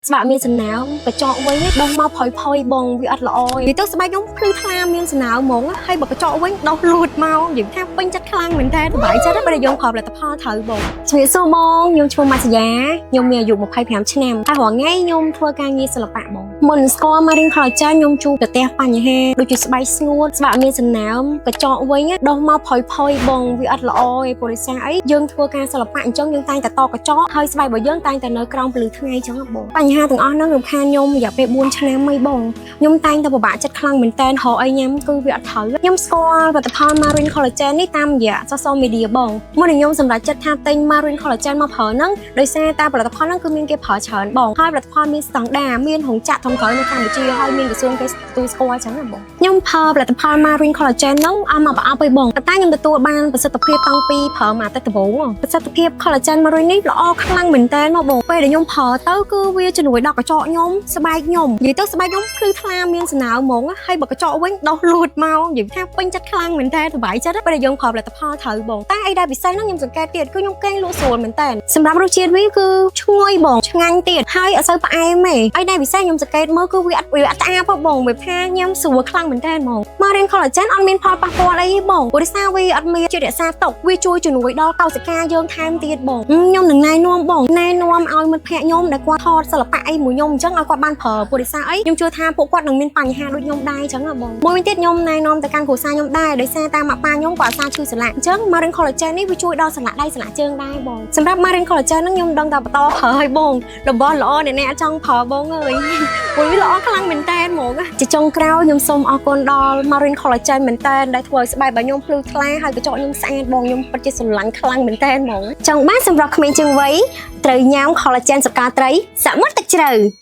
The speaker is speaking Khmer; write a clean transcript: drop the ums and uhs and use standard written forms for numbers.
ស្បែកមានសំណើមកញ្ចក់វិញដុះមកផុយផុយបងវាអត់ល្អទេនិយាយទៅស្បែកខ្ញុំភ្លឺថ្លាមានសំណើមហ្មងហើយបើកញ្ចក់វិញដុះលូតមកនិយាយថាពេញចិត្តខ្លាំងមែនតើសប្បាយចិត្តពេលដែលយើងប្រើផលិតផលត្រូវបងជំរាបសួរបងខ្ញុំឈ្មោះម៉ាសយ៉ាខ្ញុំមានអាយុ25ឆ្នាំហើយរាល់ថ្ងៃខ្ញុំធ្វើការងារសិល្បៈបងមុនស្គាល់ Marine Collagen ខ្ញុំជួបប្រទះបញ្ហាដូចជាស្បែកស្ងួតស្បែកមានសំណើមកញ្ចក់វិញដុះមកផុយផុយបងវាអត់ល្អទេព្រោះដោយសារអីយើងធ្វើការសិល្បៈអញ្ចឹងយើងតែងតែតកញ្ចក់ហើយស្បែករបស់យើងតែងតែនៅក្រោមពន្លឺថ្ងៃអញ្ចឹងហ៎បងបញ្ហាទាំងអស់ហ្នឹងរំខានខ្ញុំរយៈពេល4ឆ្នាំហើយបងខ្ញុំតែងតែពិបាកចិត្តខ្លាំងមែនតើរកអីញ៉ាំគឺវាអត់ត្រូវខ្ញុំស្គាល់ផលិតផល Marine Collagen នេះតាមរយៈ social media បងមុននឹងខ្ញុំសម្រេចចិត្តថាទិញ Marine Collagen មកប្រើហ្នឹងដោយសារតែផលិតផលហ្នឹងគឺមានគេប្រើច្រើនបងហើយផលិតផលមានស្តង់ដារមានរោងចក្រធំៗនៅកម្ពុជាហើយមានក្រសួងគេទទួលស្គាល់អញ្ចឹងណាបងខ្ញុំប្រើផលិតផល Marine Collagen ហ្នឹងអស់មកប្រអប់ឯងបងប៉ុន្តែខ្ញុំទទួលបានប្រសិទ្ធភាពតាំងពីប្រើមួយអាទិត្យដំបូងប្រសិទ្ធភាព Collagen Marine នេះល្អខ្លាំងមែនតើមកបងពេលដែលខ្ញុំប្រើទៅគឺវាជំនួយដល់កញ្ចក់ខ្ញុំស្បែកខ្ញុំនិយាយទៅស្បែកខ្ញុំភ្លឺថ្លាមានសំណើមហ្មងហើយបើកញ្ចក់វិញដុះលូតមកនិយាយថាពេញចិត្តខ្លាំងមែនតើសប្បាយចិត្តពេលដែលយើងប្រើផលិតផលត្រូវបងតែអីដែលពិសេសហ្នឹងខ្ញុំសង្កេតទៀតគឺខ្ញុំកេងលក់ស្រួលមែនតើសម្រាប់រសជាតិវាគឺឈ្ងុយបងឆ្ងាញ់ទៀតហើយអត់សូវផ្អែមទេអីដែលពិសេសខ្ញុំសង្កេតមើលគឺវាអត់ត្អាបផងបងវាថាញ៉ាំស្រួលខ្លាំងមែនតើហ្មង Marine Collagen អត់មានផលប៉ះពាល់អីទេបងព្រោះដោយសារវាអត់មានជាតិរក្សាទុកវាជួយជំនួយដល់កោសិកាយើងថែមទៀតបងខ្ញុំនឹងណែនាំបងណែនាំឲ្យមិត្តភ័ក្ដិខ្ញុំដែលគាត់ថតសិល្បៈអីមួយខ្ញុំអញ្ចឹងឲ្យគាត់បានប្រើព្រោះដោយសារអីខ្ញុំជឿថាពួកគាត់នឹងមានបញ្ហាដូចខ្ញុំដែរអញ្ចឹងហ៎បងមួយវិញទៀតខ្ញុំណែនាំទៅកាន់គ្រួសារខ្ញុំដែរដោយសារតាមម៉ាក់ប៉ាខ្ញុំគាត់អាសាឈឺសន្លាក់អញ្ចឹង Marine Collagen នេះវាជួយដល់សន្លាក់ដៃសន្លាក់ជើងដែរបងសម្រាប់ Marine Collagen ហ្នឹងខ្ញុំដឹងតែបន្តប្រើឲ្យបងរបស់ល្អអ្នកអ្នកចង់ប្រើបងអើយ ព្រោះវាល្អខ្លាំងមែនតើហ្មងជាចុងក្រោយខ្ញុំសូមអរគុណដល់ Marine Collagen មែនតើដែលធ្វើឲ្យស្បែករបស់ខ្ញុំភ្លឺថ្លាហើយកញ្ចក់ខ្ញុំស្អាតបងខ្ញុំពិតជាស្រឡាញ់ខ្លាំងមែនតើហ្មងចង់បានសម្រស់ក្មេងជាងវ័យត្រូវញ៉ាំ Collagen សកាត្រីសមុទ្រទឹកជ្រៅ។